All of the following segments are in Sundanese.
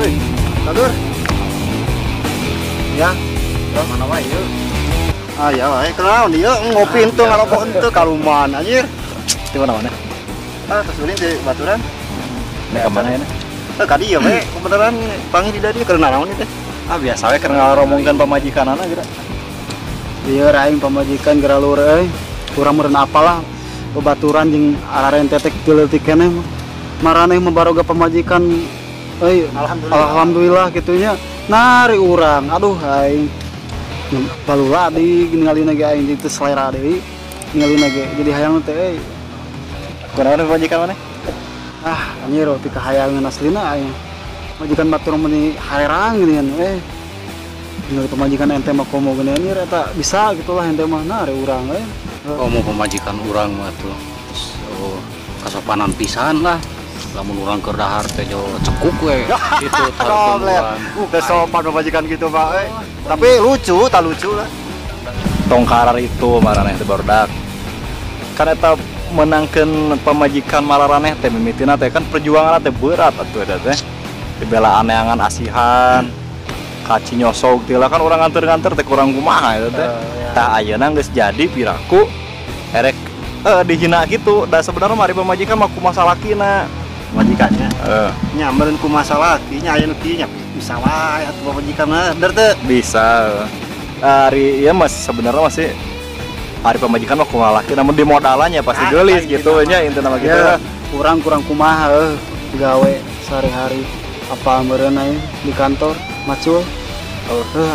Woi, kadur. Ya, mana wae ieu? Ah ya wae, kunaon ieu ngopi henteu ngarokok henteu kaluman anjir. Di mana-mana? Ah, tos ulin di baturan. Nek ka mana ya? Eh, ka dieu we, kebenaran panggil di dieu keur naon ieu teh? Ah, biasa we keur ngaromongkeun pamajikanana geura. Ieu aing pamajikan geura luhur euy. Urang meureun apalah babaturan jeung ararente teh leutik keneh. Maraneh mah baroga pamajikan euy, alhamdulillah. Alhamdulillah kitunya. Nari urang, aduh aing balula di ningalina ge aing teu selera deui. Ningalina ge jadi hayang teh euy. Kunaon pamajikan maneh? Ah, anjir pika hayangeun aslina aing. Majikan batur meuni harerang geuningan eh. Ningali pamajikan ente mah komo geuningan anjir eta bisa gitulah ente mah nari urang euy. Komo pamajikan urang mah tuh. Oh, kasopanan pisan lah. Lamun urang keur dahar teh cekuk we gitu tah. Teu sopan pamajikan gitu Pak euy. Tapi lucu, tak lucu lah. Tongkarar itu maraneh teh barudak. Kan eta menangkeun pamajikan mararaneh teh mimitina teh kan perjuangan teh berat atuh eta teh. Dibelaan neangan asihan, ka Cinyosog teh lah kan urang nganter-nganter teh kurang kumaha eta teh. Tah ayeuna geus jadi piraku erek dihina gitu. Da sebenarnya mari pamajikan mah kumaha salakina. Majikannya. Nya meureun kumaha salakinya aya nu kieu nya bisa wae atuh pamajikan mah bener teu? Bisa. Ari ieu mah sebenarnya masih ari pamajikan mah kumaha laki namun di modalannya pasti geulis gitu nya intina mah gitu. Kurang kurang kumaha gawe sehari-hari apa meureun aing di kantor macul.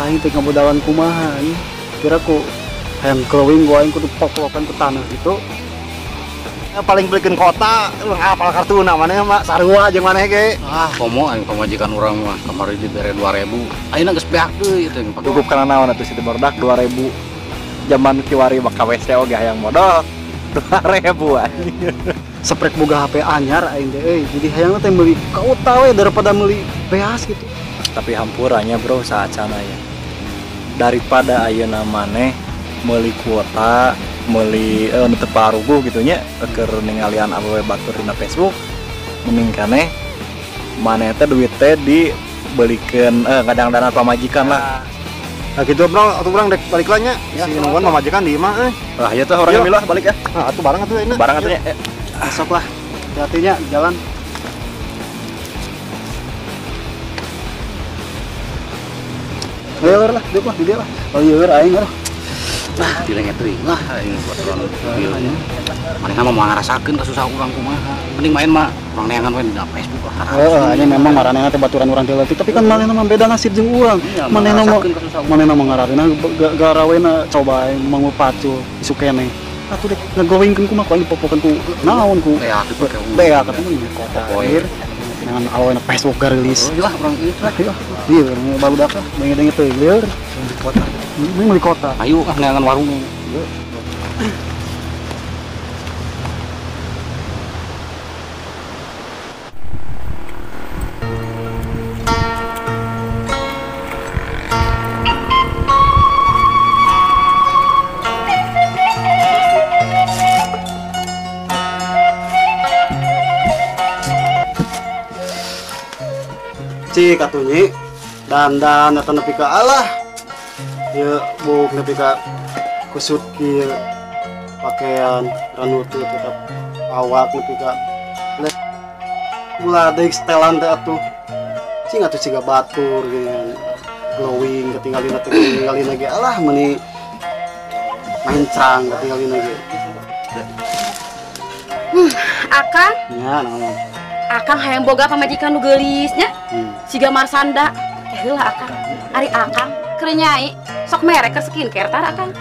Aing teh ngamodalan kumaha anjing. Kira ku hayang glowing gua aing kudu poklokan ku tanah gitu. Paling belikeun kota, urang apal kartuna maneh mah sarua jeung maneh ge. Ah, komo aing pamajikan urang mah kamari dibere 2000. Ayeuna geus beak deui teh. Cukup kana naon atuh situ barudak 2000. Zaman kiwari mah ka WC oge hayang modal 2000 anjing. Seprek boga HP anyar aing teh euy. Jadi hayangna teh meuli kuota we daripada meuli beas gitu. Tapi hampurannya bro saacana ya. Daripada ayeuna maneh meuli kuota meuli nu teu paruguh gitu nya keur ningalian awewe batur dina Facebook mending kaneh maneh teh duit teh dibelikeun ngadang-dana pamajikan lah. Nah gitu bro, atuh urang dek balik lah nya. Si nungguan pamajikan di imah euy. Lah ieu teh urang milah balik ya. Ah atuh bareng atuh ayeuna. Bareng atuh nya. Besok lah. Hati-hati nya jalan. Ayo lah, duduk lah di dia lah. Oh iya aing lah. Nah, dilengket teuing lah aing baturan mobil. Manehna mah moal ngarasakeun kasusah urang kumaha. Mending main mah urang neangan we dina Facebook lah. Heeh, nya memang maranehna teh baturan urang teh leutik, tapi kan manehna mah beda nasib jeung urang. Manehna mah manehna mah ngaranna garawena coba aing mangupacu isuk keneh. Atuh dek ngeglowingkeun kumaha ku aing dipopokeun ku naon ku. Beak atuh mah kota. Dengan alawena Facebook garilis. Oh, lah urang ieu lah. Iya, barudak lah, denge-denge teh lieur di kota. Ini di kota. Ayo ah neangan warung. Cik atuh nyi dandan eta nepi ka alah. Ieu buk nepi ka kusut kieu pakaian ranutu tetap awak nepi ka ulah deui setelan teh atuh. Cing atuh siga batur geuningan glowing ketinggalina teh ketinggalina ge alah meuni mencang ketinggalina ge. Akang? Nya naon? Akang hayang boga pamajikan nu geulis nya. Siga Marsanda. Heula akang. Ari akang keur nyai sok mere keur skincare tar akang.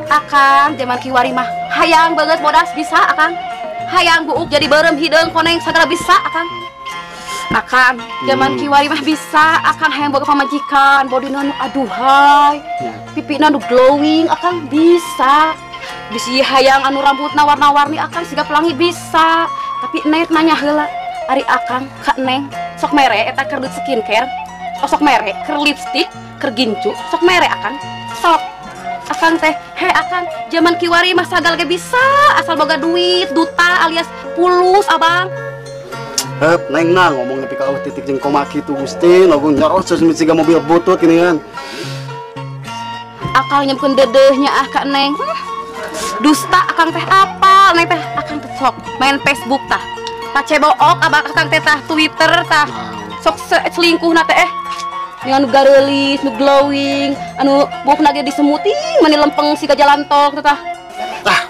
Akang zaman kiwari mah hayang banget bodas bisa akang. Hayang buuk jadi beureum hideung koneng sagala bisa akang. Akang zaman kiwari mah bisa akang hayang boga pamajikan bodina nu aduhai. Pipina nu glowing akang bisa. Bisi hayang anu rambutna warna-warni akang siga pelangi bisa. Tapi neng nanya heula. Ari akang ka neng sok mere eta keur skincare, oh sok mere keur lipstick, keur gincu, sok mere akang. Sok akang teh, he akang zaman kiwari mah sagal ge bisa asal boga duit duta alias pulus abang. Heup neng na ngomong nepi ka titik jeung koma kitu Gusti, logo nyoros siga mobil butut gini kan. Akang nyemkeun deudeuhnya ah ka neng. Dusta akang teh apa? Neng teh akang teh sok main Facebook tah. Pacebook abah akang teh tah Twitter tah. Sok selingkuhna teh Dengan anu gareulis, nu glowing, anu buukna ge disemuting, mani lempeng siga jalan tol teh tah. Ah.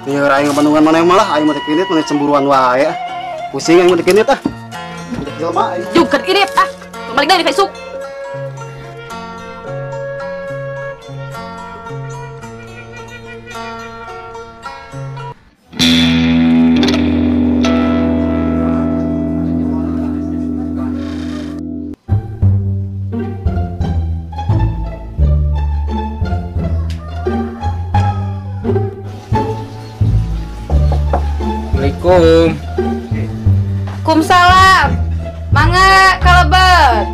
Lieur aing bandungan maneh malah aing mah teh kinit mani cemburuan wae. Pusing aing mah teh kinit ah. Jelema aing. Jugkeun init ah. Balik deui ka isuk. Assalamualaikum. Kumsalam. Mangga kalebet.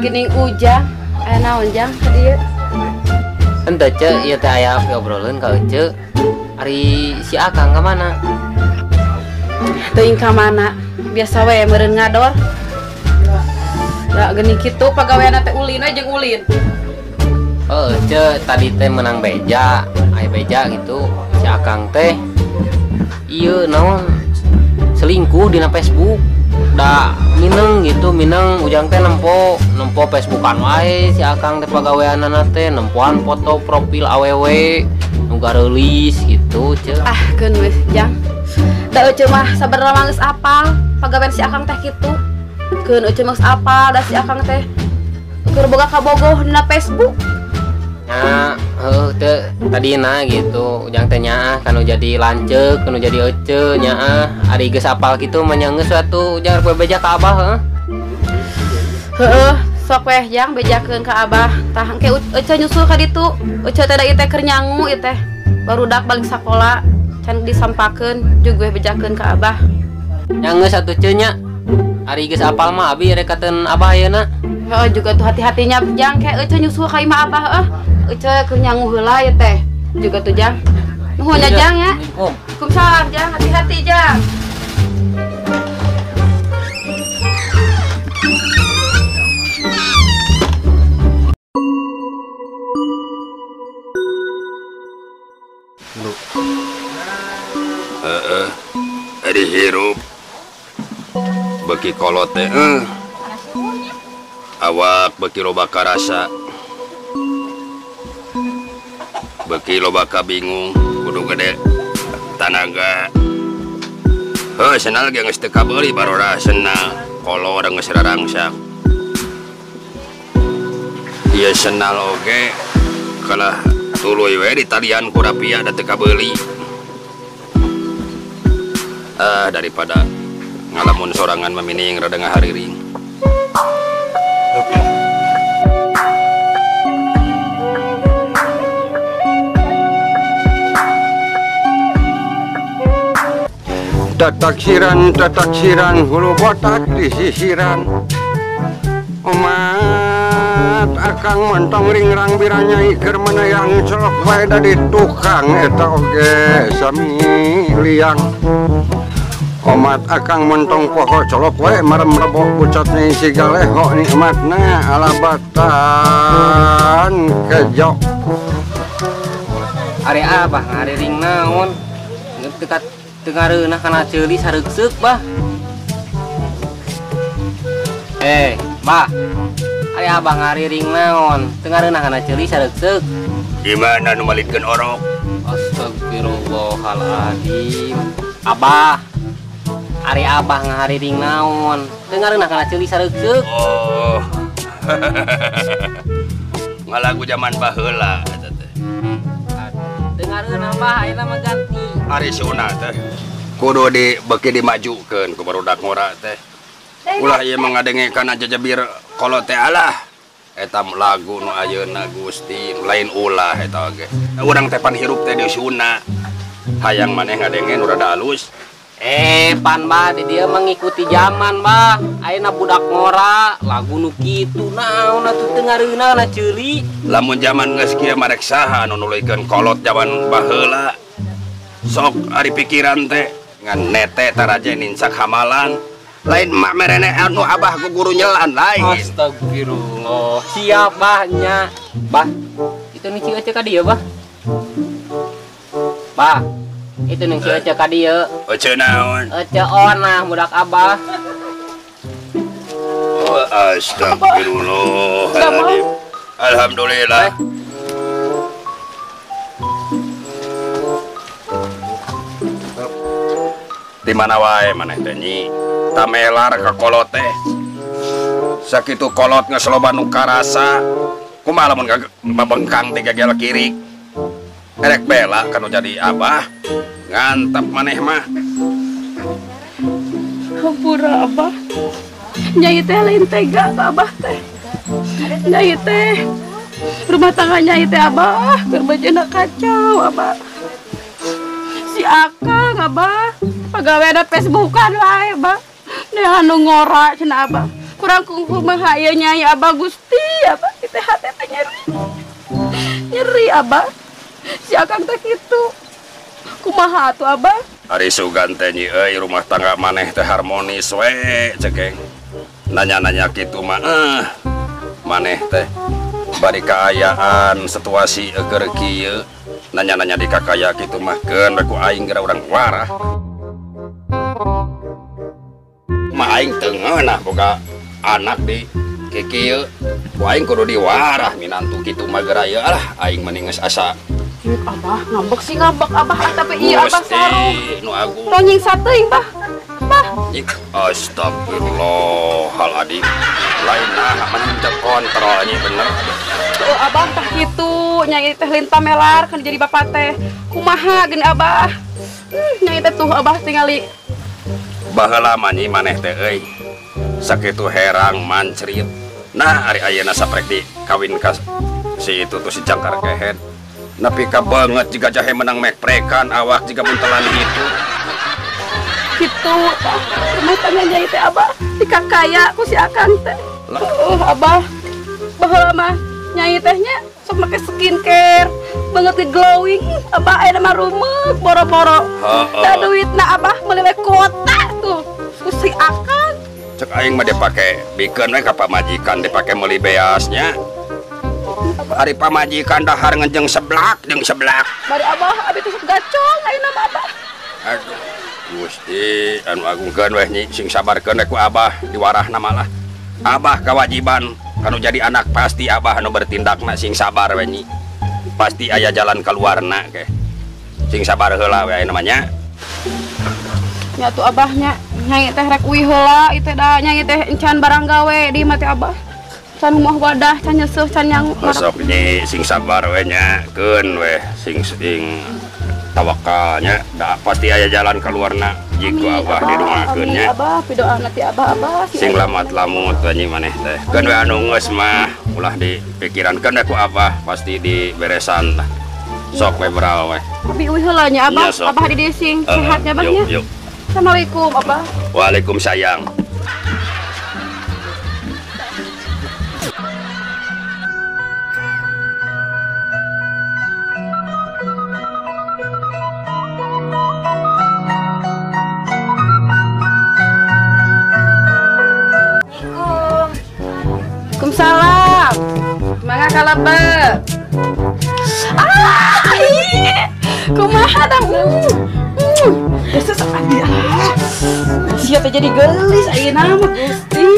Geuning Ujang. Aya naon Jang ka dieu? Henteu Ceu, ieu teh aya obrolkeun ka Ece. Ari si Akang ka mana? Teuing ka mana? Biasa we meureun ngador. Da geuning kitu pagaweanna teh ulin we jeung ulin. Oh, Ece tadi teh menang beja, aya beja gitu. Si Akang teh ieu naon selingkuh dina Facebook. Da mineng gitu, mineng Ujang teh nempo Facebookan wae si Akang teh pagaweanana teh nempoan foto profil awewe nu gareulis gitu, Ceu. Ah, keun we, Jang. Da Ece mah sabarna mah geus apal pagawean si Akang teh kitu. Keun Ece mah geus apal da si Akang teh keur boga kabogoh dina Facebook. Nah, heuh teu tadina gitu, Ujang teh nyaah kanu jadi lanceuk, kanu jadi ece nyaah, ari geus apal kitu mah nya geus atuh Ujang rek beja ka Abah heuh. Heueuh, sok weh Jang bejakeun ka Abah. Tah engke Ece nyusul ka ditu. Ece teh da ieu teh keur nyangu ieu teh. Barudak balik sakola can disampakeun jeung weh bejakeun ka Abah. Nya geus atuh Ceu nya. Ari geus apal mah abi rek kateun Abah ayeuna. Heuh juga tuh hati-hatinya Jang ke Ece nyusul ka imah Abah heuh. Ece keur nyangu heula ieu teh. Juga tuh Jang. Nuhun nya Jang ya. Waalaikumsalam Jang, hati-hati Jang. Heeh. Ari hirup beki kolot teh awak beki loba karasa. Beki loba kabingung kudu gede tanaga. Heuh senal ge geus teu kabeuli barora senal kolor geus rarangsak. Ieu senal oge kalah tuluy we ditalian ku rapia da teu kabeuli. Ah daripada ngalamun sorangan mamining rada ngahariring. Tataksiran, tataksiran, hulu botak disisiran. Omat akang montong ringrang biranya iker menayang colok wae dari tukang eta oge sami liang. Omat akang montong poho colok wae marem rebok pucatnya isi galeho nikmatna alabatan kejo. Ari abah ngariring naon? Dekat tengareunah kana ceuli sareukseuk bah. Bah. Ari abah ngariring naon? Tengareunah kana ceuli sareukseuk. Gimana nu malitkeun orok? Astagfirullahaladzim. Abah. Ari abah ngariring naon? Tengareunah kana ceuli sareukseuk. Oh. Ngalagu zaman baheula eta teh. Tengareunah bah ayeuna mah ganti. Ari suna teh kudu di beuki dimajukeun ku barudak ngora teh. Ulah ieu mah ngadenge kana jajabir kolot teh alah. Eta lagu nu ayeuna Gusti lain ulah eta oge. Urang teh pan hirup teh di suna. Hayang maneh ngadenge nu rada alus. Pan bah di dia mengikuti zaman bah. Ayeuna budak ngora lagu nu kitu naon atuh teu ngareunah na ceuli. Lamun zaman geus kieu marek saha anu nuluykeun kolot zaman baheula. Sok ari pikiran teh ngan nete taraje ninsak hamalan. Lain mak merene anu abah ku guru nyelan lain. Astagfirullah. Siap bah nya. Bah, itu nih si Ece ka dieu bah. Bah, itu nih si Ece ka dieu. Ece naon? Ece onah budak abah. Oh, astagfirullah. Alhamdulillah. Di mana wae maneh teh nyi? Tamelar ka kolot teh. Sakitu kolot geus loba nu karasa. Kumaha lamun mabengkang teh gagel kiri. Erek bela kanu jadi abah. Ngantep maneh mah. Hampura abah. Nyai teh lain tega ka abah teh. Nyai teh rumah tangga nyai teh abah keur bejana kacau abah. Si akang abah pegawai Facebookan wae abah. Nih anu ngora cenah abah. Kurang kumaha ieu nyai abah Gusti abah teh hate teh nyeri. Nyeri abah. Si akang teh kitu. Kumaha atuh abah? Ari sugan teh nyi euy rumah tangga maneh teh harmonis we cekeng. Nanya-nanya kitu mah maneh teh bari kaayaan situasi keur kieu. Nanya-nanya di kakaya kitu mah keun we ku aing geura urang warah. Mah aing teu ngeunah boga anak di kikieu. Ku aing kudu diwarah minantu kitu mah geura ieu alah aing mending geus asa. Abah ngambek sih ngambek abah tapi iya abah sarung. Nu agung. Tong nyingsa teuing bah. Bah. Astagfirullahaladzim. Lain nah mencet kontrol nyi bener. Oh abah tah kitu nyai teh lintah melar kan jadi bapak teh. Kumaha geuni abah? Nyai teh tuh abah tingali. Baheula mah nyi maneh teh euy. Sakitu herang mancrit. Nah ari ayeuna saprek di kawin ka si itu tuh si jangkar kehed. Nepi ka banget jiga jahe menang mekprekan awak jiga buntelan gitu. Kitu tah rumah tangga nyai teh abah dikakaya ku si akang teh. Oh abah baheula mah nyai teh nya sok make skincare banget glowing abah ayeuna mah rumeuk boro-boro. Da duitna abah meuli we kuota tuh ku si akang. Cek aing mah dipake bikeun we ka pamajikan dipake meuli beasnya. Ari pamajikan dahar ngejeng seblak jeung seblak. Bari abah abi teh sok gacong ayeuna mah abah. Aduh Gusti anu agungkeun weh nyi sing sabarkeun we ku abah diwarahna malah. Abah kewajiban kanu jadi anak pasti abah anu bertindakna sing sabar we nyi. Pasti aya jalan keluarna ke. Sing sabar heula we ayeuna mah nya. Nya atuh abahnya nyai teh rek uih heula ieu teh da nyai teh encan barang gawe di imah teh abah. Can rumah wadah, can nyeseuh, can yang sok nyi sing sabar we nya, keun we sing sing tawakalnya da pasti aya jalan keluarna jika abah didoakeun nya. Abah pidoana ti abah abah. Sing lamat-lamut we nyi maneh teh. Keun we anu geus mah ulah dipikirankeun we ku abah pasti diberesan lah. Sok we beral we. Abi uih heula nya abah, abah di dieu sing sehat nya abah nya. Assalamualaikum abah. Waalaikumsalam. Waalaikumsalam. Mangga kalebet. Ah, kumaha dang. Geus abi. Sia teh jadi geulis ayeuna mah Gusti.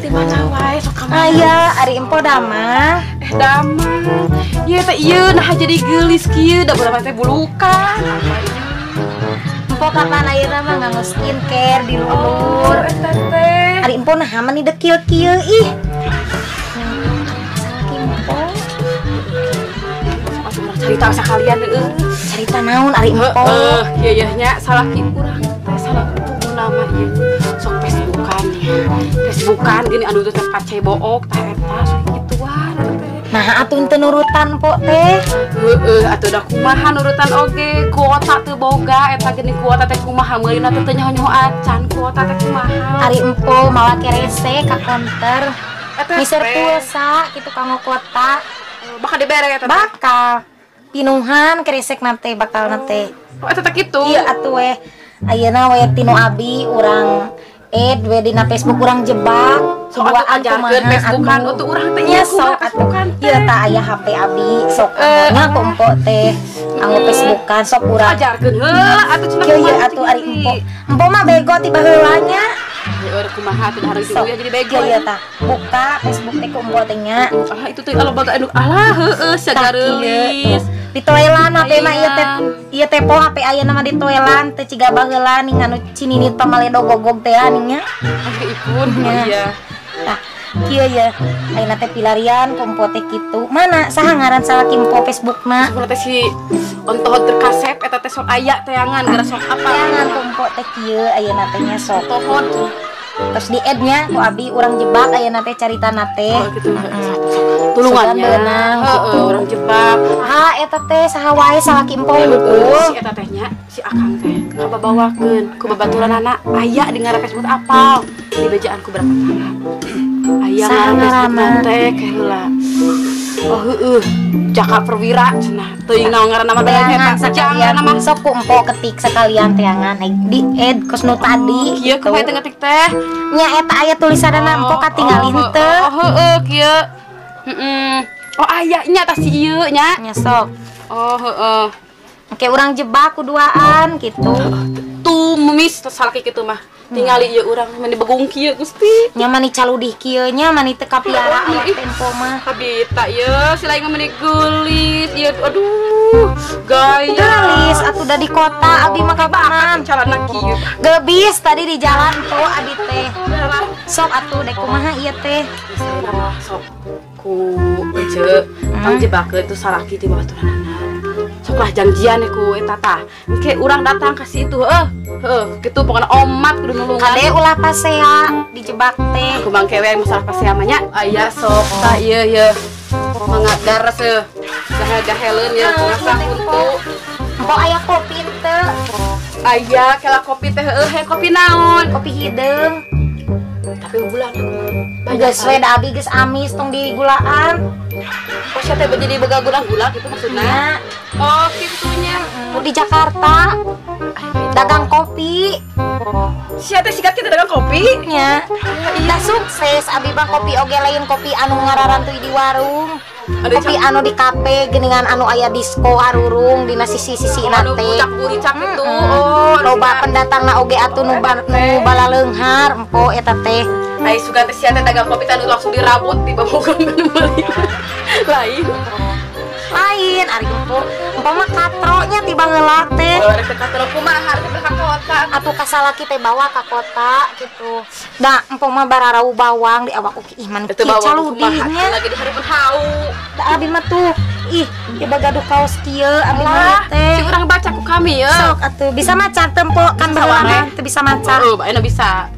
Di mana wae sok ka mana? Aya, ari empo damah. Damah. Ieu teh ieu nah jadi geulis kieu da bola teh bulukan. Empo kapan ayeuna mah nganggo skincare di lulur. Eta teh. Ari empo nah mani dekil kieu ih. Cerita sakalian heueuh. Cerita naon ari empo? Heueuh, kieu yeuh nya salah ki urang teh salah puguna mah ieu. Sok Facebookan ya. Facebookan gini anu teh pacebook tah eta sok kituan teh. Nah atuh teu nurutan po teh. Heeh atuh da kumaha nurutan oge kuota teu boga eta geuning kuota teh kumaha meulina teh teu nyaho-nyaho acan kuota teh kumaha. Ari empo mawa kerese ka konter. Miser pulsa kitu kanggo kuota. Bakal dibere eta teh. Bakal. Pinuhan keresek nate bakal nate. Oh eta teh kitu. Ieu atuh we. Ayeuna we tinu abi urang we dina Facebook urang jebak. Sok atuh ajarkeun Facebookan atuh urang teh nya sok atuh. Ieu tah aya HP abi sok nya ku empo teh anggo Facebookan sok urang. Ajarkeun heula atuh cenah. Kieu ieu atuh ari empo. Empo mah bego ti baheula nya. Heueuh kumaha atuh hareup diuya jadi bego. Ieu tah buka Facebook teh ku empo teh nya. Ah itu teh aloba anu alah heueuh sagareulis. Ditoelan HP mah ieu teh po HP ayeuna mah ditoelan teu ciga baheula ning anu cininit pamaledo gogog teh ning nya. Ipun iya. Tah kieu ye ayeuna teh pilarian ku empo teh kitu. Mana saha ngaran salaki empo Facebookna? Facebookna teh si ontohod terkasep eta teh sok aya teangan gara sok apa. Teangan ku empo teh kieu ayeuna teh nya sok. Tohod. Terus di add nya ku abi urang jebak ayeuna teh caritana teh. Oh gitu. Tulungannya beunang gitu urang jebak. Ha eta teh saha wae salaki empo hungkul. Si eta teh nya si akang teh kababawakeun ku babaturanana aya di ngaran Facebook apal di bejaan ku berapa tangan. Aya ngaran Facebook teh heula. Oh heueuh Jaka Perwira cenah teuing naon ngaranna mah teh eta sekalian mah sok ku empo ketik sekalian teangan di add kos nu tadi. Kieu kumaha teh ngetik teh? Nya eta aya tulisanna empo katingali henteu. Oh heueuh kieu. Heeh. Oh aya nya tah si ieu nya. Nya sok. Oh heeh. Oke urang jebak kuduaan gitu. Tuh mis salaki kitu mah. Tingali ieu urang mani begung kieu Gusti. Nya mani caludih kieu nya mani teu kapiara awak tempo mah. Kabita ieu si lain mani geulis ieu aduh gaya. Geulis atuh da di kota abi mah kabanan calana kieu. Gebis tadi di jalan po abi teh. Sok atuh dek kumaha ieu teh. Sok ku ece tang jebakeun tuh salaki ti babaturanana. Sok lah janjian ku eta tah. Engke urang datang ka si itu heuh. Heuh, kitu pokona omat kudu nulungan. Kade ulah pasea dijebak teh. Ku bangke we masalah pasea mah nya. Aya sok tah ieu ye. Mangga gares heuh. Gahel-gaheleun ye kumaha huntu. Empo aya kopi teu? Aya kela kopi teh heueuh he kopi naon? Kopi hideung. Tapi bulan aku geus we da abi geus amis tong digulaan. Oh sia teh jadi boga gula-gula gitu maksudna? Oh kitunya. Di Jakarta dagang kopi. Sia teh sikat kita dagang kopi? Nya. Da sukses abi mah kopi oge lain kopi anu ngararantuy di warung. Kopi anu di kafe geuningan anu aya disko harurung dina sisi-sisina teh. Anu bucak gitu. Oh, loba pendatangna oge atuh nu balaleunghar empo eta teh. Ai sugan teh sia teh dagang kopi teh anu langsung dirabut di babogan nu meuli. Lain. Lain ari empo. Empo mah katronya ti baheula teh. Oh, rek katro kumaha rek ka kota. Atuh ka salaki teh bawa ka kota gitu. Da empo mah bararau bawang di awak oge ih man kieu caludihnya. Lagi di hareupeun hau. Da abi mah tuh ih ieu bagaduh kaos kieu abi mah teh. Si urang baca ku kami ye. Sok atuh bisa maca teu empo kan baheula teu bisa maca. Heueuh, bae bisa.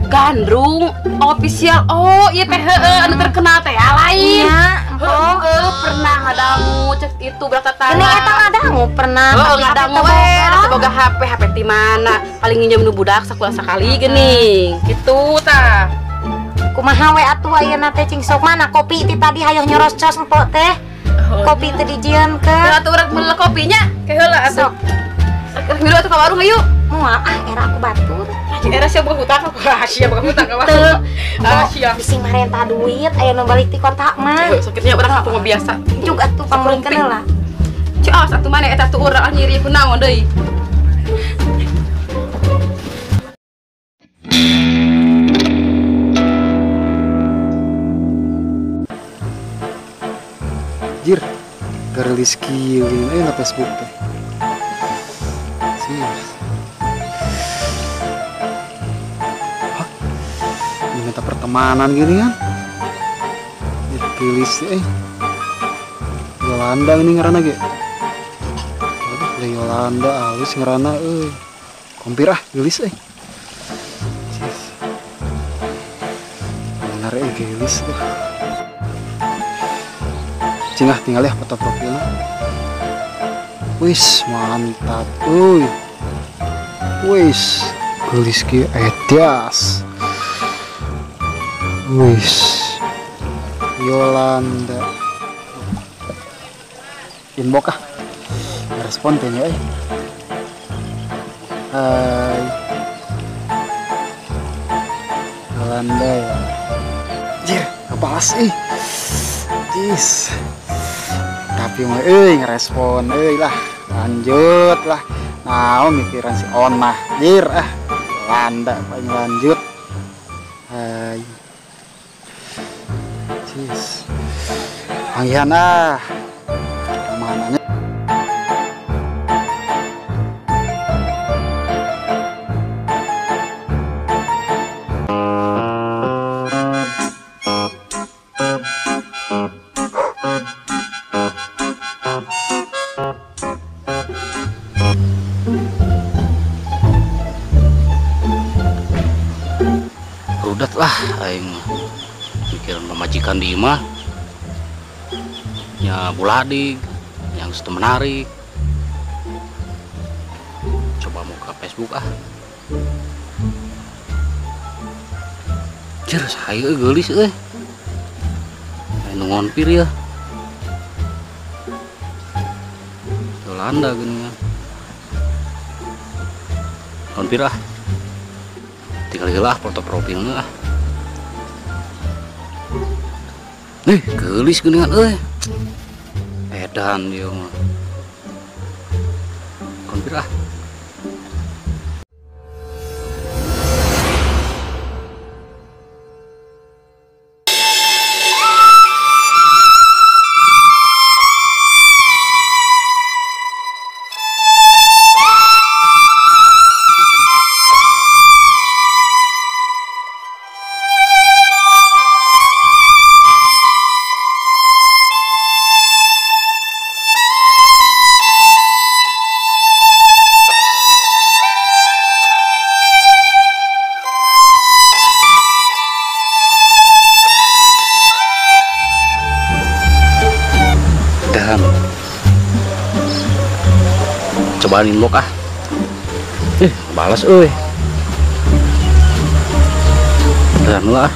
Gandrung official. Oh, ieu teh heueuh anu terkenal teh lain. Nya, heueuh pernah ngadangu cek itu berapa tanah. Ini eta ngadangu pernah. Heueuh ngadangu we, teu boga HP, HP ti mana? Paling nginjem nu budak sakulah sakali geuning. Kitu tah. Kumaha we atuh ayeuna teh cing sok mana kopi ti tadi hayoh nyoroscos empo teh. Kopi teh dijieunkeun. Heula atuh urang meuli kopinya. Ke heula atuh. Sok. Milu atuh ka warung hayu. Moal ah era aku batur. Era sia boga hutang aku. Ah sia boga hutang ka warung. Ah sia. Bisi marenta duit aya nu balik ti kota mah. Sakitnya urang aku mah biasa. Jug atuh pamulikeun heula. Cik awas atuh maneh eta tuh urang nyiri ku naon deui. Jir, garilis kieu geuning na Facebook teh. Hah? Minta pertemanan gini kan? Ditulis Yolanda ini ngaranna ge. Aduh, Yolanda alus ngaranna euy. Kompir ah geulis euy. Bener euy geulis tuh. Cingah tinggal ya foto profilnya. Wis mantap euy. Wis geulis kieu edas. Wis Yolanda. Inbox ah. Respon teh nya euy. Hai Yolanda ya. Jir, ngebalas ih. Jis. Tapi mah euy ngerespon euy lah. Lanjut lah. Naon mikiran si Onah. Jir ah. Yolanda paling lanjut. Hai. Jis. Panggihan ah. Mananya Rudat lah aing mikiran pamajikan di imah nya buladig yang sudah menarik. Coba muka Facebook ah. Cer saya geulis euy. Anu ngonpir ya. Yolanda geuningan. Ngonpir ah. Tinggal heula foto profilnya ah. Nih, geulis geuningan euy. Edan ieu mah. Konpir ah. Cobaan inbox ah. Balas euy. Dan lah.